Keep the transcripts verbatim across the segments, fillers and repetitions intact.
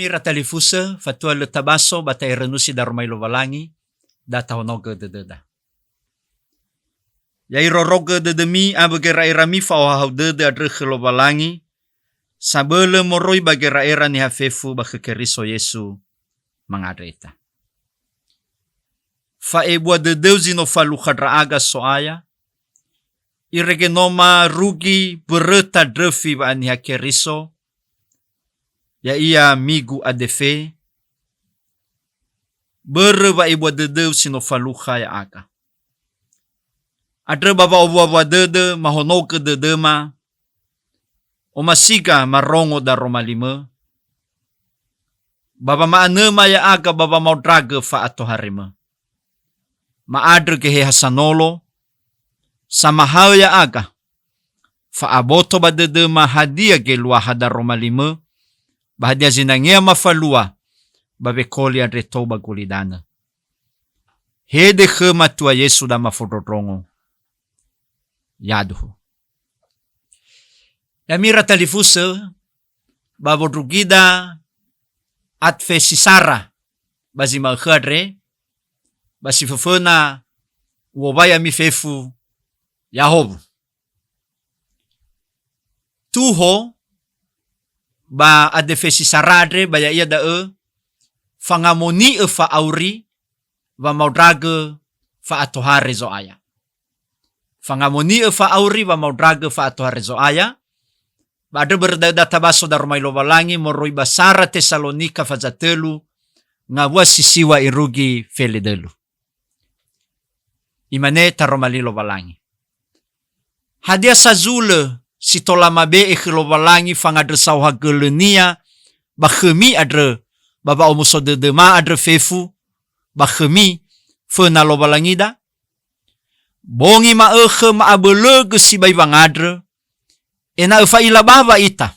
Ira talifusö, fatua lö tabaso ba ta'eranusi daromali Lowalangi, da tahonogö dödöda. Ya irorogö dödömi awö gera'erami fa'ohahau dödö andrö khö Lowalangi, sabölö moroi ba gera'era niha fefu ba khö Keriso Yesu mangandrö ita. Fa'ebua dödöu zi no falukha ndra'aga So'aya, irege no marugi mböröta ndröfi wa'aniha Keriso, ya'ia migu adefe, börö wa'ebua dödöu si no falukha ya'aga. Andrö ba wa'owuawua dödö mahonogö dödöma, omasiga marongo daromalimö, ba wama'anöma ya'aga ba wamaondragö fa'atoharemö. Ma'andrö Geheha Sanolo, samahaö ya'aga, fa'aboto ba dödöma hadia geluaha daromalimö, ba hadia zinangea mafalua ba wekoli andre tou ba gulidanö. Hede khöma Tua Yesu da mafondrondrongo. Yaduhu. Ya'ami ira talifusö, ba wondrugida Advent si sara, ba zi ma'ökhö andre, ba si föföna u'owai ami fefu, ya'ahowu. Tuho ba Advent si sara andre ba ya'ia da'ö, fangamoni'ö fa'auri wamaondragö fa'atohare Zo'aya. Fangamoni'ö fa'auri wamaondragö fa'atohare Zo'aya, ba andrö börö da'ö da tabaso daromali Lowalangi moroi ba sara Tesalonika faza tölu, ngawua si siwa irugi feledölu. Imane taroma li Lowalangi. Hadia sa zulö si tola mabe'e khö Lowalangi fangandrö saohagölö-Nia ba khömi andrö, ba wa'omuso dödöma andrö fefu, ba khömi föna Lowalangida? Bongi ma'ökhö ma'abölögö sibai wangandrö, ena'ö fa'ila bawa ita,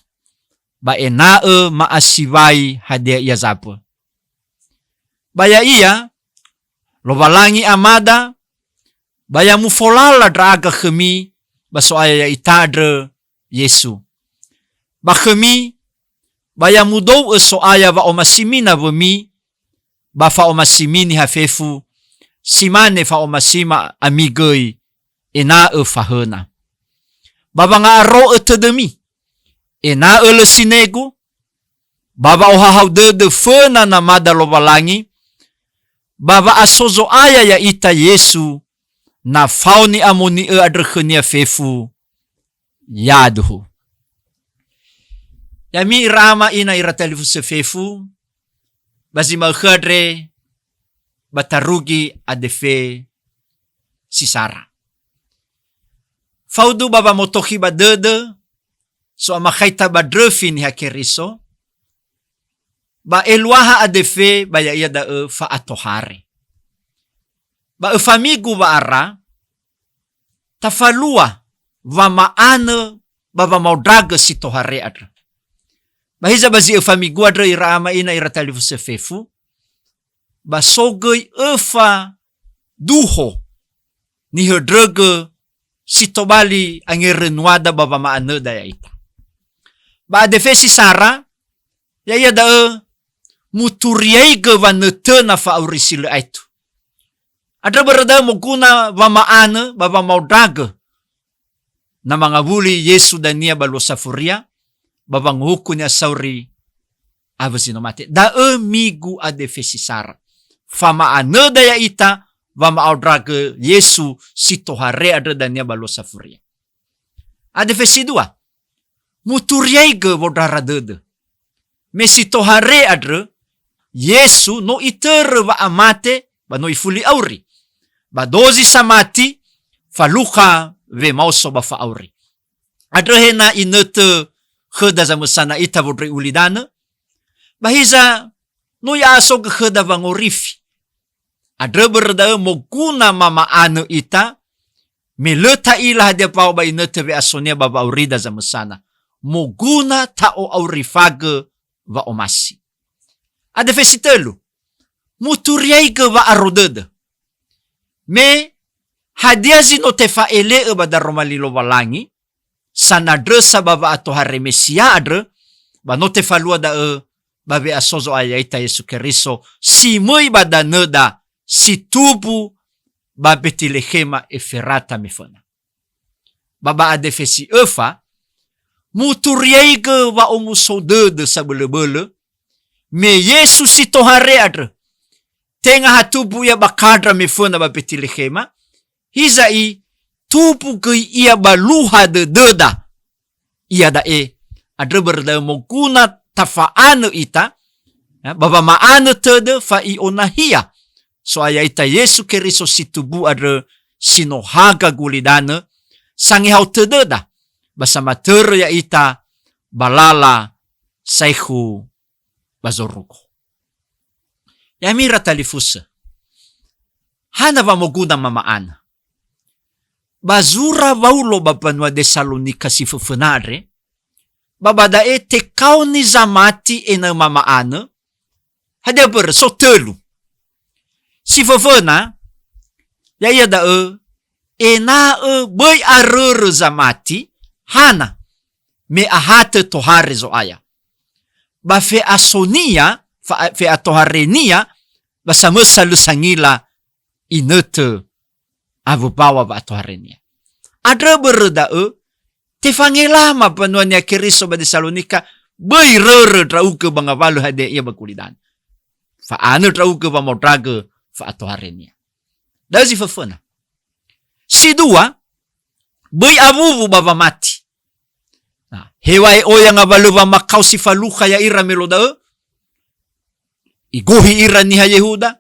ba ena'ö ma'asiwai hadia ia zambö. Ba ya'ia, Lowalangi Amada, ba ya mufolala ndra'aga khömi ba So'aya ya'ita andrö Yesu. Ba khömi, ba ya mudou'ö So'aya wa'omasimi nawömi, ba fa'omasimi niha fefu, si mane fa'omasima ami göi, ena'ö fahöna. Ba wanga'aro'ö tödömi, ena'ö lö sinegu, ba wa'ohahau dödö föna Namada Lowalangi, ba wa'aso Zo'aya ya'ita Yesu, na fao ni'amoni'ö andrö khönia fefu, yaduhu. Ya'ami ira ama ina ira talifusö fefu, ba zi ma'ökhö andre ba tarugi adefe si sara. Faudu ba wamotokhi ba dödö, so'amakhaita ba ndröfi Niha Keriso, ba eluaha adefe ba ya'ia da'ö fa'atohare. Ba öfa migu wa'ara, tafalua wama'anö ba wamaondragö si tohare andrö. Ba hiza ba zi öfa migu andrö ira ama ina ira talifusö fefu, ba so göi öfa duho nihöndrögö si tobali angerönuada ba wama'anöda ya'ita. Ba adefe si sara, ya'ia da'ö muturiaigö wanötöna fa'auri si lö aetu. Andrö börö da'ö moguna wama'anö ba wamaondragö na mangawuli Yesu dania ba luo safuria, ba wanguhuku niha sauri awö zi no mate. Da'ö migu adefe si sara. Fama'anöda ya'ita wama'aondragö Yesu si tohare andrö dania ba luo safuria. Adefe si dua, muturiaigö wondrara dödö. Me si tohare andrö, Yesu no itörö wa'amate ba no ifuli auri. Ba dozi samati, falukha wemaoso ba fa'auri. Andrö he na inötö khöda zamösana ita wondroi ulidanö, ba hiza no i'a'asogö khöda wangorifi. Andrö börö da'ö moguna mama'anö ita, me lö ta'ila hadia mbao ba inötö we'asonia ba wa'aurida zamösana. Moguna ta'o'aurifagö wa'omasi. Adefe si tölu, muturiaigö wa'aro dödö. Me hadia zi no tefa'ele'ö ba daroma li Lowalangi, sanandrösa ba wa'atohare Mesia andrö, ba no tefalua da'ö ba we'aso Zo'aya ya'ita Yesu Keriso si möi ba danöda si tumbu ba Betilehema Eferata meföna. Ba ba adefesi öfa, muturiaigö wa'omuso dödö sabölöbölö, me Yesu si tohare andrö, tenga ha tumbu ia ba kandra meföna ba Betilehema, hiza'i tumbu göi ia ba luha dödöda. Iada'e, andrö börö da'ö moguna tafa'anö ita, ya, ba wama'anö tödö fa i'onahia So'aya ita Yesu Keriso si tumbu andrö si no haga gulidanö, sangehao tödöda, ba samatörö ya'ita ba lala saekhu ba zorugo. Ya'ami ira talifusö, hana wa moguna mama'anö? Ba zura Waulo ba mbanua Desalonika si föföna andre, ba ba da'e tekaoni zamati ena'ö mama'anö, hadia börö? So tölu. Si föföna, ya'ia da'ö, ena'ö böi arörö zamati, hana, me ahatö tohare Zo'aya. Ba fe'asonia, fa-, fe'atoharenia, ba samösa lö sangila inötö awö mbaŵa wa'atoharenia. Andrö börö da'ö, tefangelama mbanua Niha Keriso ba Desalonika, böi rörö ndra'ugö ba ngawalö hadia ia ba gulidanö. Fa'anö ndra'ugö wamaondragö fa'atoharenia. Da'ö zi föföna. Si dua, böi awuwu ba wamati. Na, heŵa'ae oya ngawalö wamakao si falukha ya'ira me luo da'ö, igohi ira niha Yehuda,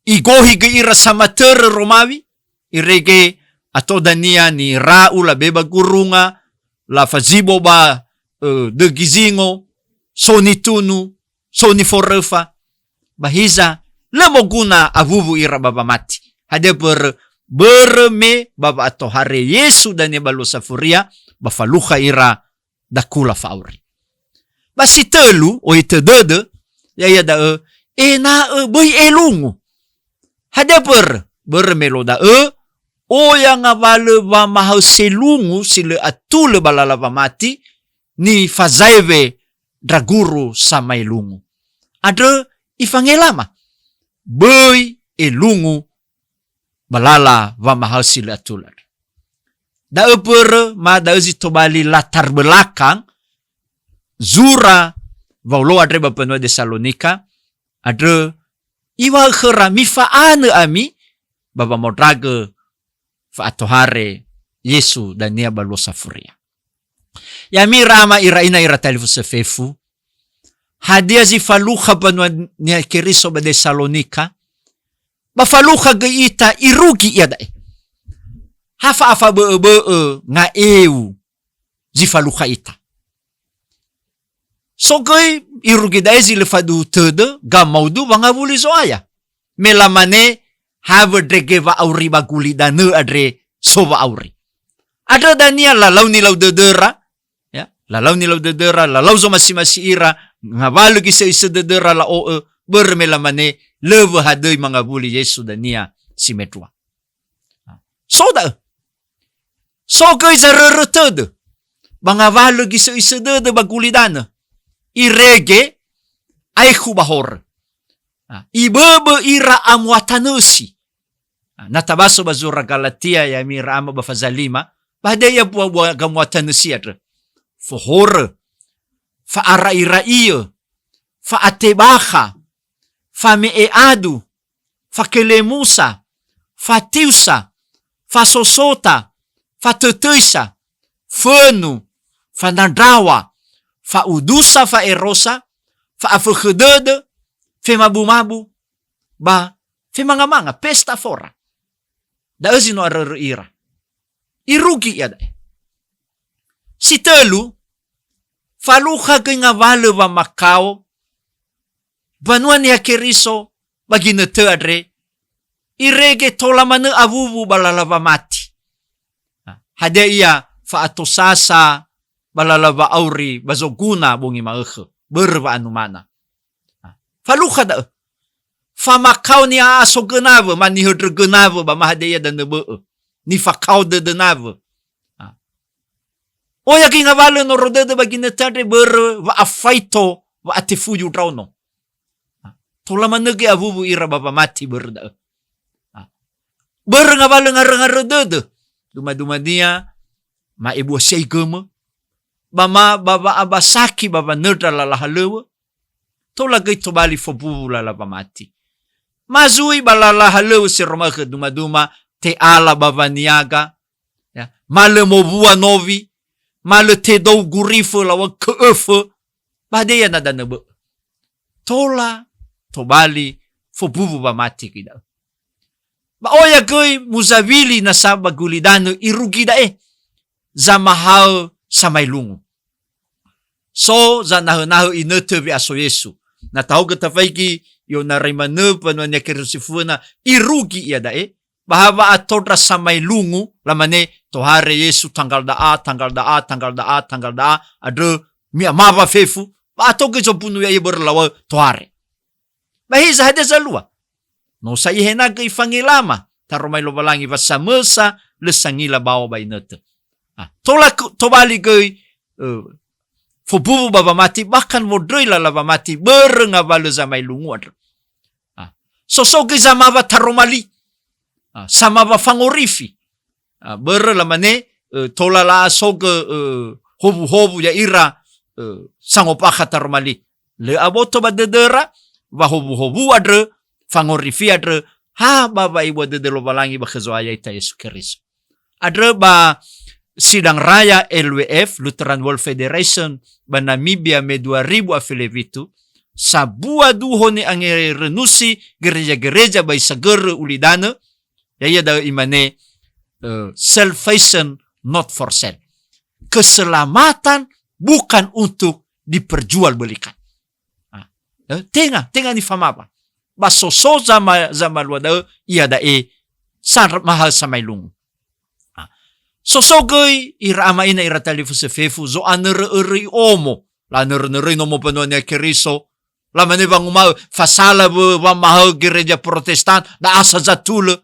igohi göi ira samatörö Romawi, irege ato dania nira'u labe ba gurunga, lafazibo ba, ö, dögi zingo, so nitunu, so niforöfa. Ba hiza, lö moguna awuwu ira ba wamati. Hadia börö? Börö me ba wa'atohare Yesu dania ba luo safuria, ba falukha ira dakula fa'auri. Ba si tölu, oi tödödö, ya'ia da'ö, ena'ö böi elungu. Hadia börö? Börö me luo da'ö, oya ngawalö wamahaö selungu si lö atulö ba lala wamati, nifazaewe ndra guru samaelungu. Andrö ifangelama, böi elungu ba lala wamahaö si lö atulö. Da'ö börö, ma da'ö zi tobali latar belakang zura Waulo andre ba mbanua Desalonika, andrö iŵa'ö khöra, mifa'anö ami ba wamaondragö fa'atohare Yesu dania ba luo safuria. Ya'ami ira ama, ira ina, ira talifusö fefu, hadia zi falukha mbanua Niha Keriso ba Desalonika? Ba falukha göi ita, irugi iada'e. Ha fa'afabö'öbö'ö nga'eu zi falukha ita. So göi irugi da'e zi lö faduhu tödö, gamaudu wangawuli Zo'aya. Me lamane, hawö ndrege wa'auri ba gulidanö andre so wa'auri. Andrö dania lalau nilau dödöra, ya, lalau nilau dödöra, lalau zomasi-masi ira, ngawalö gisö'isö dödöra la'o'ö, börö me lamane, lö wöhadöi mangawuli Yesu dania si mendrua. So da'ö. So göi zarörö tödö. Ba ngawalö gisö'isö dödö ba gulidanö. Irege aekhu ba horö. Ah, iböbö ira amua tanösi. Ah, na tabaso ba zura Galatia, ya'ami ira ama, ba faza lima, ba hadia ia buabua gamua tanösi andrö? Fohorö, fa'ara'ira'iö, fa'atebakha, fame'e adu, fakelemusa, fatiusa, fasosota, fatötöisa, fönu, fanandraŵa, fa'udusa, fa'erosa, fa'afökhö dödö, femabumabu, ba femangamanga, pesta fora. Da'ö zi no arörö ira. Irugi iada'e. Si tölu, falukha göi ngawalö wamakao mbanua Niha Keriso ba ginötö andre, irege tola manö awuwu ba lala wamati. Hadia ia fa'atosasa ba lala wa'auri ba zoguna bongi ma'ökhö, börö wa'anumana. Falukha da'ö. Famakao ni'a'a so gönawö, ma nihöndrö gönawö, ba ma hadia ia danö bö'ö. Nifakao dödö nawö. Ah. Oya göi ngawalö noro dödö ba ginötö andre börö wa'afaito wa'atefuyu ndraono. Tola manö göi awuwu ira ba wamati börö da'ö. Börö ngawalö ngarö-ngarö dödö. Duma-dumania ma'ebua siaigömö. Ba ma, ba wa'abasaki ba wanöndra lala halöŵö. Tola göi tobali fowuwu lala wamati. Ma zui ba lala halöŵö si aroma'ö khö duma-duma, te'ala ba waniaga, ya, ma lö mowua nowi, ma lö tedou gurifö lawa'ö kö'öfö, ba hadia na danö bö'ö. Tola tobali fowuwu wamati göi da'ö. Ba oya göi muzawili nasa ba gulidanö irugi da'e, zamahaö samaelungu. So zanahönahö inötö we'aso Yesu. Na tahaogö tafaigi i'onarai manö mbanua-Nia Keriso si föna, irugi iada'e, ba ha wa'atondra samaelungu, lamane, "Tohare Yesu tanggal da'a, tanggal da'a, tanggal da'a, tanggal da'a, andrö mi'amawa fefu, ba ato göi zobunu ya'ia börö lawa'ö tohare." Ba hiza hadia zalua? No sa ihenagö ifangelama taromali Lowalangi wa samösa lö sangila bawa ba inötö. Ah, tola ku-, tobali göi, eh, fowuwu ba wamati, bahkan wondröi lala wamati börö ngawalö zamaelungu andrö. Ah, so so göi zamawa taromali. Ah, samawa fangorifi. Ah, börö lamane, eh, tola la'asogö, eh, howuhowu ya'ira, eh, sangombakha taromali. Lö aboto ba dödöra, wa howuhowu andrö, fangorifi andrö, ha ba wa'ebua dödö Lowalangi ba khö Zo'aya ita Yesu Keriso. Andrö ba Sidang Raya L W F, Lutheran World Federation, ba Namibia me dua ribu a fele witu, sabua duho ni'angerenusi gereja-gereja ba isagörö ulidanö, ya'ia da'ö imane, eh, "Salvation not for sale." Keselamatan bukan untuk diperjualbelikan. Ah, eh, tenga, tenga nifamawa. Ba so so zama-, zamalua da'ö, iada'e samahaö samaelungu. Ah, so so göi ira ama ina ira talifusö fefu, zo'anörö'öröi omo. Lanörönöröi nomo mbanua-Nia Keriso. Lamane wanguma'ö, fasala wö wamahaö gereja Protestan, da'a sa zatulö.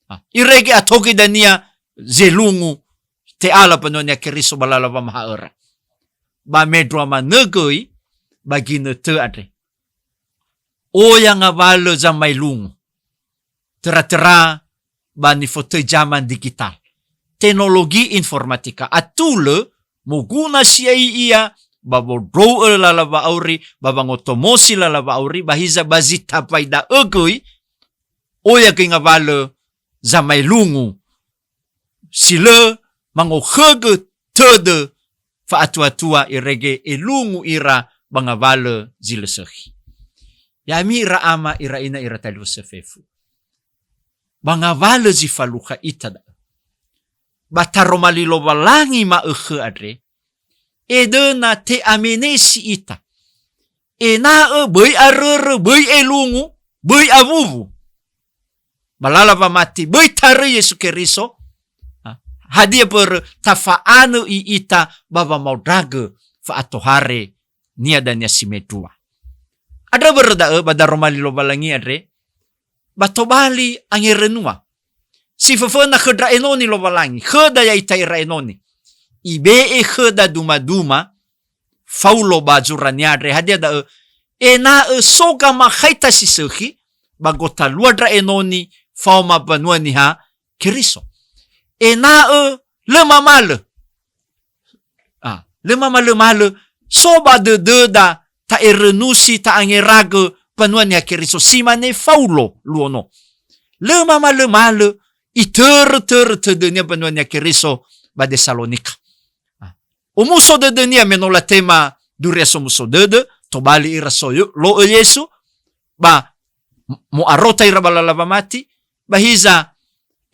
Ah, irege ato göi dania zelungu te'ala mbanua-Nia Keriso ba lala wamaha'öra. Ba mendrua manö göi ba ginötö andre. Oya ngawalö zamaelungu. Töra-töra ba nifotöi zaman digital. Teknologi informatika. Atulö moguna si'ai ia ba wondrou'ö lala wa'auri, ba wangotomosi lala wa'auri, ba hiza ba zi tambai da'ö göi, oya göi ngawalö zamaelungu si lö mangokhögö tödö fa'atua-tua irege elungu ira ba ngawalö zi lö sökhi. Ya'ami ira ama, ira ina, ira talifusö fefu. Ba ngawalö zi falukha ita da'ö. Ba taroma li Lowalangi ma'ökhö andre, edöna te'amenesi ita. Ena'ö böi arörö, böi elungu, böi awuwu. Ba lala wamati, böi taröi Yesu Keriso. Ha, hadia mbörö? Tafa'anö i'ita ba wamaondragö fa'atohare-Nia dania si mendrua. Andrö mbörö da'ö ba daroma li Lowalangi andre, ba tobali angerönua. Si föföna khö ndra enoni Lowalangi, khöda ya'ita ira enoni. Ibe'e khöda duma-duma Faulo ba zurania andre, hadia da'ö? Ena'ö so gamakhaita si sökhi ba gotalua ndra enoni faoma mbanua Niha Keriso. Ena'ö lö mamalö. Ah, lö mamalö-malö, so ba dödöda ta'erönusi, ta'angeragö mbanua Niha Keriso, si mane Faulo luo no. Lö mamalö-malö, itörö-törö tödönia mbanua Niha Keriso ba Tesalonika. Ah, omuso dödönia me no latema Duria Somuso Dödö, tobali ira solo'ö Yesu, ba m-, mo'arota ira ba lala wamati, ba hiza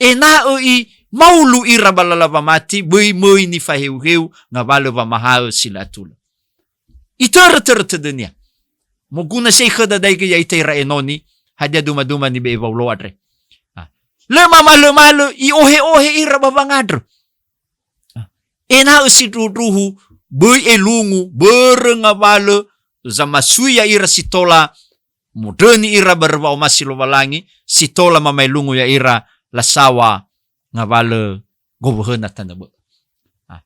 ena'ö imaulu ira ba lala wamati, böi möi nifaheu-heu ngawalö wamahaö si lö atulö. Itörö-törö tödönia. Moguna si'ai khöda da'e göi ya'ita ira enoni, hadia duma-duma nibe'e Faulo andre. Ah. Lö mamalö-malö, i'ohe-ohe ira ba wangandrö. Ah. Ena'ö sindruhundruhu, böi elungu, börö ngawalö zamasui ya'ira si tola mondröni ira ba wa'omasi Lowalangi, si tola mamaelungu ya'ira lasaŵa ngawalö gowuhöna tanö bö'ö. Ah.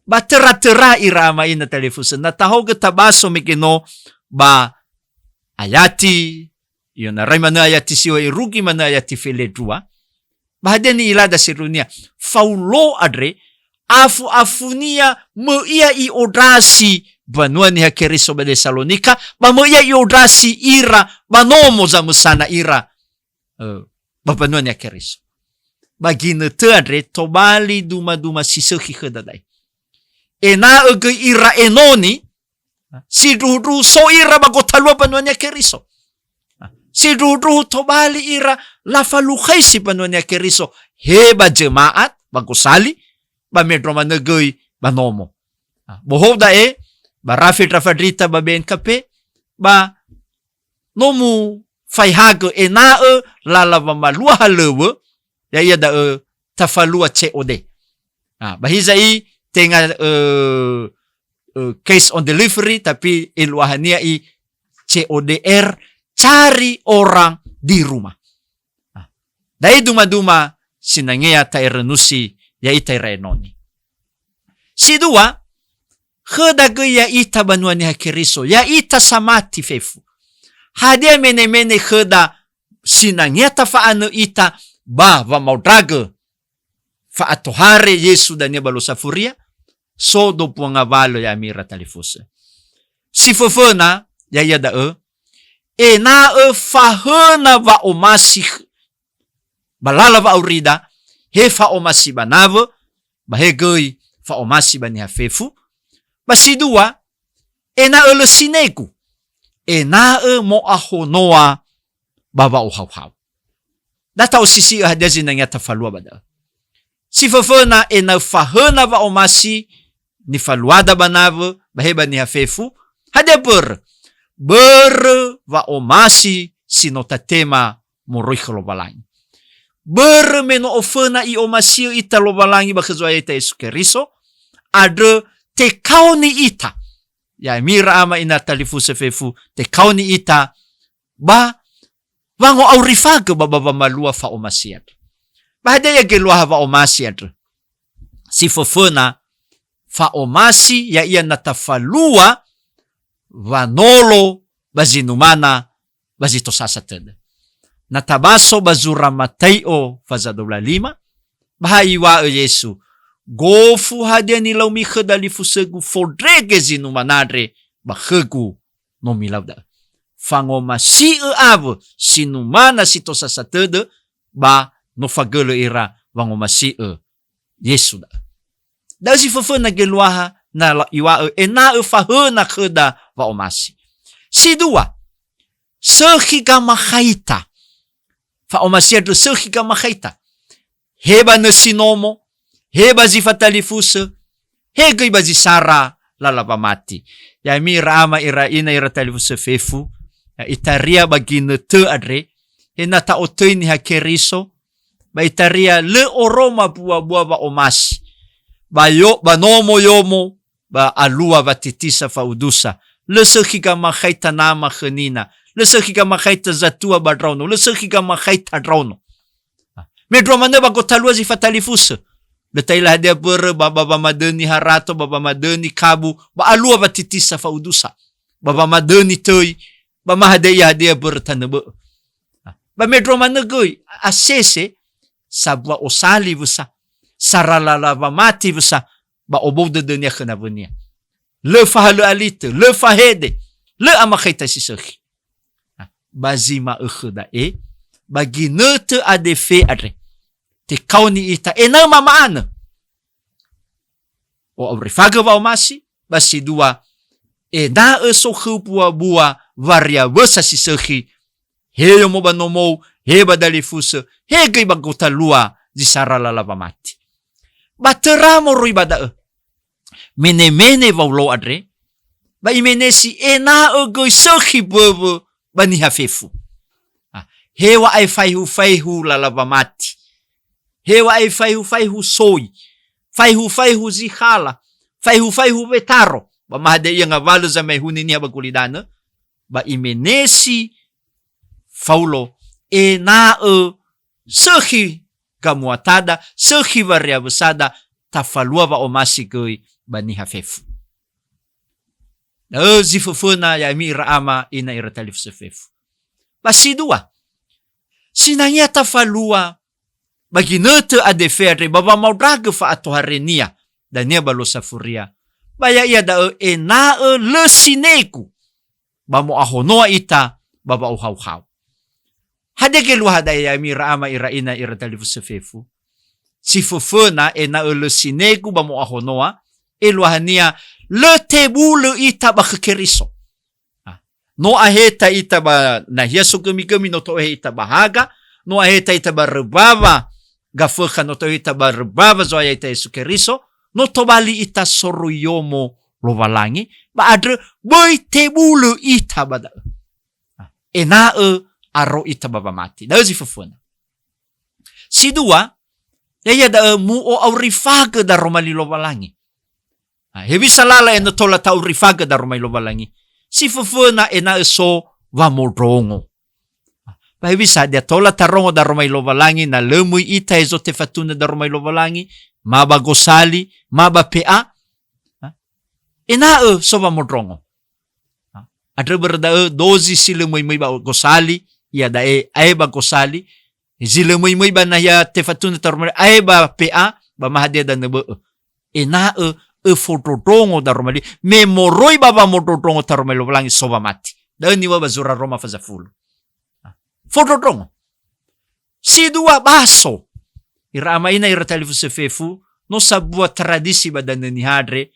Ba töra-töra ira ama ina talifusö, na tahaogö tabaso mege no ba ayati, i'onarai manö ayati si ohe, irugi manö ayati felendrua. Ba hadia ni'ilada sindruhunia? Faulo andre, afu-afunia möi ia i'ondrasi mbanua Niha Keriso ba Tesalonika, ba möi ia i'ondrasi ira ba nomo zamösana ira, eh, ba mbanua Niha Keriso. Ba ginötö andre tobali duma-duma si sökhi khöda da'e. Ena'ö göi ira enoni, sindruhundruhu so ira ba gotalua mbanua Niha Keriso. Sindruhundruhu tobali ira lafalukhaisi mbanua Niha Keriso, he ba jemaat, ba gosali, ba mendrua manö göi ba nomo. Bohou da'e, ba rafe ndra fandrita ba B N K P, ba no mufaehagö ena'ö lala wamalua halöŵö, ya'ia da'ö tafalua C O D. Ah, ba hiza'i tenga, eh, eh, cash on delivery, tapi eluahania i C O D R, cari orang di rumah. Ah, da'e duma-duma sinangea ta'erenusi ya'ita ira enoni. Si dua, khöda göi ya'ita banua Niha Keriso, ya'ita samati fefu. Hadia mene-mene khöda sinangea tafa'anö ita ba wamaondragö fa'atohare Yesu dania ba luo safuria? So dombua ngawalö ya'ami ira talifusö. Si föföna, ya'ia da'ö, ena'ö fahöna wa'omasi kh-, ba lala wa'aurida, he fa'omasi ba nawö, ba he göi fa'omasi ba niha fefu. Ba si dua, ena'ö lö sinegu, ena'ö mo'ahonoa ba wa'ohauhau. Da ta'osisi'ö hadia zinangea tafalua ba da'ö. Si föföna ena'ö fahöna wa'omasi nifaluada ba nawö, ba he ba niha fefu. Hadia börö? Börö wa'omasi si no tatema moroi khö Lowalangi. Börö me no oföna i'omasi'ö ita Lowalangi ba khö Zo'aya ita Yesu Keriso, andrö tekaoni ita. Ya'ami ira ama ina talifusö fefu, tekaoni ita ba wango'aurifagö ba, ba wamalua fa'omasi andrö. Ba hadia ia geluaha wa'omasi andrö? Si föföna, fa'omasi ya'ia na tafalua wanolo ba zinumana ba zi tosasa tödö. Na tabaso ba zura Matai'o faza dua belas lima, ba ha iŵa'ö Yesu, "Gofu hadia nilaumi khö dalifusögu fondrege zinumana andre, ba khögu no milau da'ö." Fangomasi'ö awö sinumana si tosasa tödö, ba no fagölö ira wangomasi'ö Yesu da'ö. Da'ö zi föföna geluaha na la-, iŵa'ö ena'ö fahöna khöda wa'omasi. Si dua, sökhi gamakhaita. Fa'omasi andrö sökhi gamakhaita. He ba nösi nomo, he ba zi fatalifusö, he göi ba zi sara lala wamati. Ya'ami ira ama, ira ina, ira talifusö fefu, ya itaria ba ginötö andre, he na ta'otöi Niha Keriso, ba itaria lö oroma buabua wa'omasi. Ba yo-, ba nomo yomo, ba alua watitisa fa'udusa. Lö sökhi gamakhaita nama khö nina. Lö sökhi gamakhaita zatua ba ndraono. Lö sökhi gamakhaita ndraono. Mendrua manö ba gotalua zi fatalifusö. Lö ta'ila hadia börö ba, ba wamadöni harato, ba wamadöni kabu, ba alua watitisa fa'udusa. Ba wamadöni töi, ba ma hadia ia hadia börö tanö bö'ö. Ba mendrua manö göi, asese, sambua osali wösa, sara lala wamati wösa, ba obou dödönia khö nawönia. Lö fahalö alitö, lö fahede, lö amakhaita si sökhi. Ba zi ma'ökhö da'e, ba ginötö adefe andre, tekaoni ita ena'ö mama'anö. O'aurifagö wa'omasi, ba si dua, ena'ö sokhö buabua wariawösa si sökhi, he yomo ba nomou, he ba dalifusö, he göi ba gotalua zi sara lala wamati. Ba töra moroi ba da'ö, mene-mene Waulo andre, ba imenesi ena'ö göi sökhi böwö ba niha fefu. Ah, hewa'ae faihu-faihu lala wamati. Hewa'ae faihu-faihu soi. Faihu-faihu zikhala. Faihu-faihu wetaro. Ba ma hadia ia ngawalö zamaehuni niha ba gulidanö. Ba imenesi Faulo ena'ö sökhi gamuatada, sökhi wariawösada, tafalua wa'omasi göi ba niha fefu. Da'ö zi föföna ya'ami ira ama ina ira talifusö fefu. Ba si dua, sinangea tafalua ba ginötö adefe andre ba wamaondragö fa'atoharenia dania ba luo safuria, ba ya'ia da'ö ena'ö lö sinegu ba mo'ahonoa ita ba wa'ohauhau. Hadia geluaha da'e ya'ami ira ama ira ina ira talifusö fefu? Si föföna ena'ö lö sinegu ba mo'ahonoa, eluahania lö tebulö ita ba khö Keriso. Ah, no aheta ita ba nahia sogömigömi, no to'ohe ita ba haga, no aheta ita ba römbawa gafökha, no to'ohe ita ba römbawa Zo'aya ita Yesu Keriso, no tobali ita soroi yomo Lowalangi, ba andrö böi tebulö ita ba da'ö. Ah, ena'ö aro ita ba wamati. Da'ö zi föföna. Si dua, ya'ia da'ö mu'o'aurifagö daroma li Lowalangi. Ah, hewisa lala ena'ö tola ta'aurifagö daroma li Lowalangi? Si föföna ena'ö so wamondrongo. Ba hewisa hadia tola tarongo daroma li Lowalangi na lö möi ita hezo tefatunö daroma li Lowalangi, ma ba gosali, ma ba P A? Ha? Ena'ö so wamondrongo. Ha? Andrö börö da'ö dozi si lö möi-möi ba gosali, iada'e ae ba gosali, zi lö möi-möi ba nahia tefatunö daroma li, ae ba P A, ba ma hadia danö bö'ö. Ena'ö öfondrondrongo daroma li, me moroi ba wamondrondrongo taroma li Lowalangi so wamati. Da'ö niŵa'ö ba zura Roma fazafulu. Fondrondrongo. Si dua baso. Ira ama ina ira talifusö fefu, no sabua tradisi ba danö niha andre,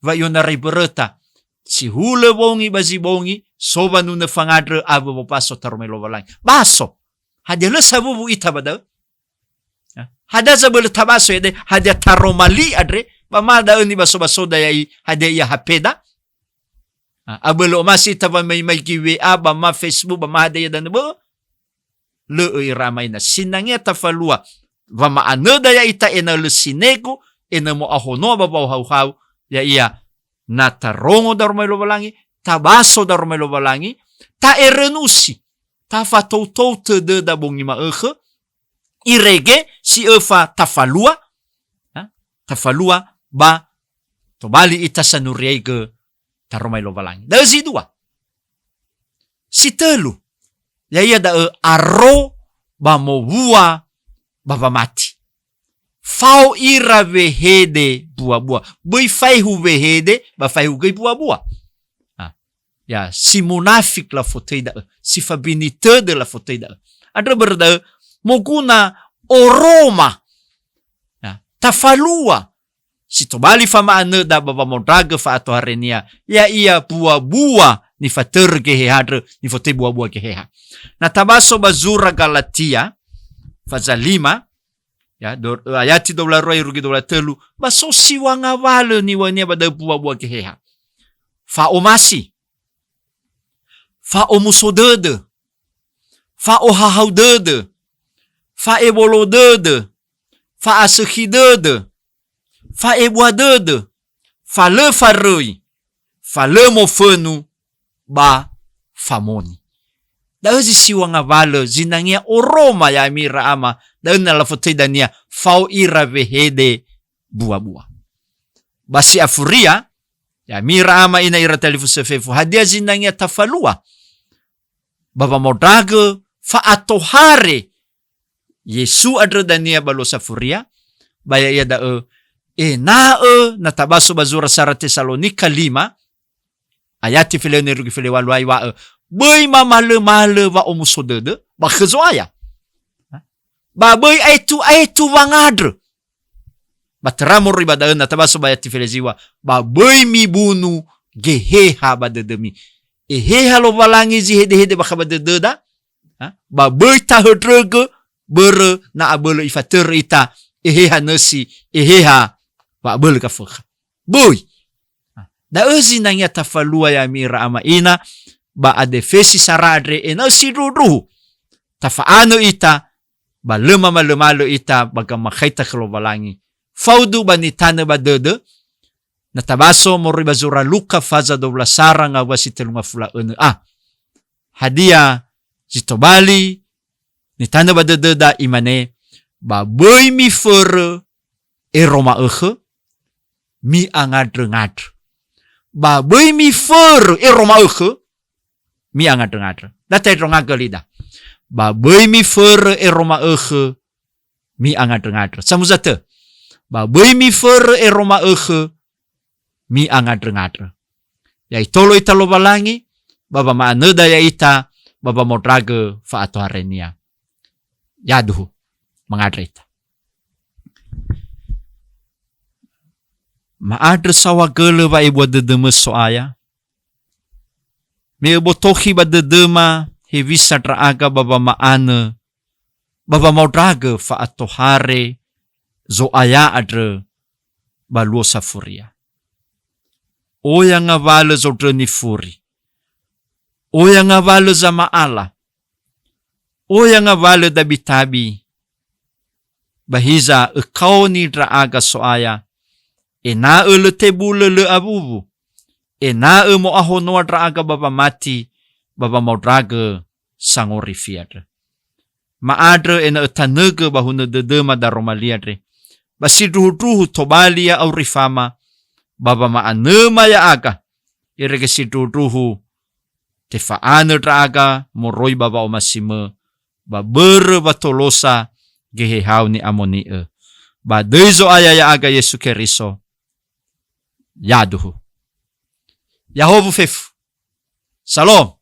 wa i'onarai böröta. Si hulö wongi ba zi bongi, so wanunö fangandrö awö wobaso taroma li Lowalangi. Baso. Hadia lö sawuwu ita ba da'ö? Ya. Hadia zabölö tabaso ya'ia, hadia taroma li andre, ba ma da'ö nibaso-basoda ya'i, hadia ia H P-da? Ah, abölö omasi ita wamaigi-maigi W A, ba ma Facebook, ba ma hadia ia danö bö'ö? Lö'ö ira ama ina. Sinangea tafalua wama'anöda ya'ita ena'ö lö sinegu, ena'ö mo'ahonoa ba wa'ohauhau, ya'ia na tarongo daroma li Lowalangi, tabaso daroma li Lowalangi, ta'erönusi, tafatoutou tödöda bongi ma'ökhö, irege si öfa tafalua, ha? Tafalua ba tobali ita sanuriaigö taroma li Lowalangi. Da'ö zi dua. Si tölu, ya'ia da'ö aro ba mowua ba wamati. Fao ira wehede buabua. Böi faehu wehede, ba faehu göi buabua. Ah, ya, si munafik lafotöi da'ö, si fabini tödö lafotöi da'ö. Andrö börö da'ö, moguna oroma, ya, tafalua, si tobali fama'anöda ba wamondragö fa'atoharenia, ya'ia buabua nifatörö Geheha andrö, nifotöi buabua Geheha. Na tabaso ba zura Galatia, faza lima, ya, do-, ayati dua wulu rua irugi dua wulu tölu, ba so siŵa ngawalö niŵa'önia ba da'ö buabua Geheha. Fa'omasi, fa'omuso dödö, fa'ohahau dödö, fa'ebolo dödö, fa'asökhi dödö, fa'ebua dödö, fa lö faröi, fa lö mofönu, ba famoni. Da'ö zi siŵa ngawalö, zinangea oroma ya'ami ira ama, da'ö na lafotöi dania, fao ira wehede buabua. Ba si afuria, ya'ami ira ama ina ira talifusö fefu, hadia zinangea tafalua ba wamondragö fa'atohare Yesu andrö dania ba luo safuria, ba ya'ia da'ö, ena'ö na tabaso ba zura sara Tesalonika lima, ayati feleu ne irugi feleu walu, iŵa'ö, böi mamalömalö wa'omuso dödö ba khö Zo'aya. Ba böi aetu-aetu wangandrö. Ba töra moroi ba da'ö na tabaso ba ayati feleu ziŵa, ba böi mibunu Geheha ba dödömi. Eheha Lowalangi zi hedehede bakha ba dödöda, ha? Ba böi tahöndrögö börö na abölö ifatörö ita, eheha nösi, eheha wa'abölö gafökha. Böi. Ha? Da'ö zinangea tafalua ya'ami ira ama ina, ba adefe si sara andre ena'ö sindruhundruhu. Tafa'anö ita, ba lö mamalömalö ita ba gamakhaita khö Lowalangi. Faudu ba nitanö ba dödö, na tabaso moroi ba zura Luka faza dua wulu sara ngawua si tölu ngafulu a önö a. Hadia zi tobali nitanö ba dödöda? Imane, ba böi miförö ero ma'ökhö, mi'angandröngandrö. Ba böi miförö ero ma'ökhö, mi'angandrö-ngandrö. Data ero ngagölida. Ba böi miförö ero ma'ökhö, mi'angandrö-ngandrö. Samuza tö. Ba böi miförö ero ma'ökhö, mi'angandrö-ngandrö. Ya'itolo ita Lowalangi, ba wama'anöda ya'ita, ba wamondragö fa'atoharenia. Yaduhu, mangandrö ita. Ma'andrö saohagölö wa'ebua dödömö So'aya. Me öbotokhi ba dödöma hewisa ndra'aga ba wama'anö, ba wamaondragö fa'atohare Zo'aya andrö ba luo safuria. Oya ngawalö zondröni furi. Oya ngawalö zama'ala. Oya ngawalö dabitabi. Ba hiza ökaoni ndra'aga So'aya, ena'ö lö tebulö lö awuwu, ena'ö mo'ahonoa ndra'aga ba wamati, ba wamaondragö sangorifi andrö. Ma'andrö ena'ö tanögö ba hunö dödöma daroma li andre. Ba sindruhundruhu tobali ya'aurifama, ba wama'anöma ya'aga, irege sindruhundruhu tefa'anö ndra'aga moroi ba wa'omasimö, ba börö watolosa Geheha Ni'amoni'ö. Ba döi Zo'aya ya'aga Yesu Keriso. Yaduhu. Yahowu fefu. Salom.